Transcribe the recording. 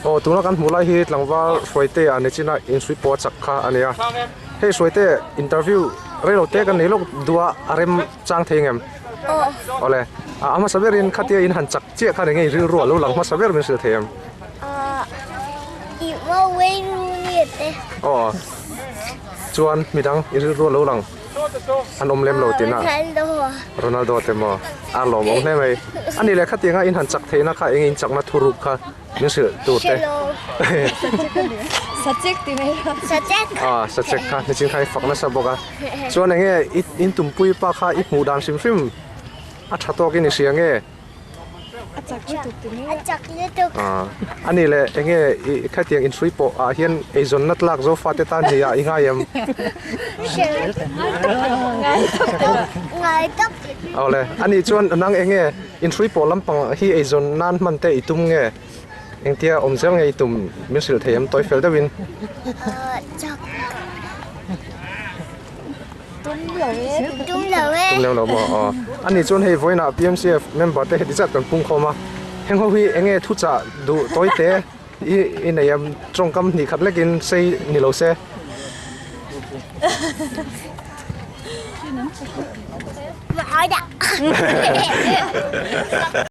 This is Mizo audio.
Aw tuna kan hmuh lai hi tlangval Hruaite ah nichina inhrui pawh a chak kha a ni a. Hei Hruaite interview rei lo te kan nei lawk duh a a rem chang thei ngem? Aw le a hmasa berin khatia in han chak chiah khan eng nge rilru a lo lang hmasa ber min hrilh thei em? Aw chuan midang i rilru a lo lang. An awm lem lo tina. Ronaldo te maw? A lawmawm hle mai. A nih leh khatianga in han chak theihna kha eng in chakna thuruk kha min hrilh tur te. Sachek ti mai la. Sachek. Ah, sachek kha nichin kha i fak nasa bawk a. Chuan eng nge i in tumpui pa kha i hmuh dan hrim hrim a tha tawkin i hria nge? A chak lutuk ti mai a. A chak lutuk. Ah, a nih leh eng nge i khatiang inhrui pawh ah hian eizawnna tlak zo fate tan hi ah i ngai em? Ngai tawp. Ngai tawp. Aw le, a nih chuan nang eng nge inhrui pawh lampang hi eizawn nan hman te i tum nge? Engtia awm zel nge i tum min hrilh thei em tawi fel deuhin? Ah, chak. Tum lo e. Tum lo e. Tum lem lo maw? Aw. A nih chuan hei vawiinah PMCF member te heti zat kan pung khawm a. Heng ho hi eng nge thuchah duh tawi te i i nei em? Tawngkam hnih khat lekin sei ni lo se. Mahawda.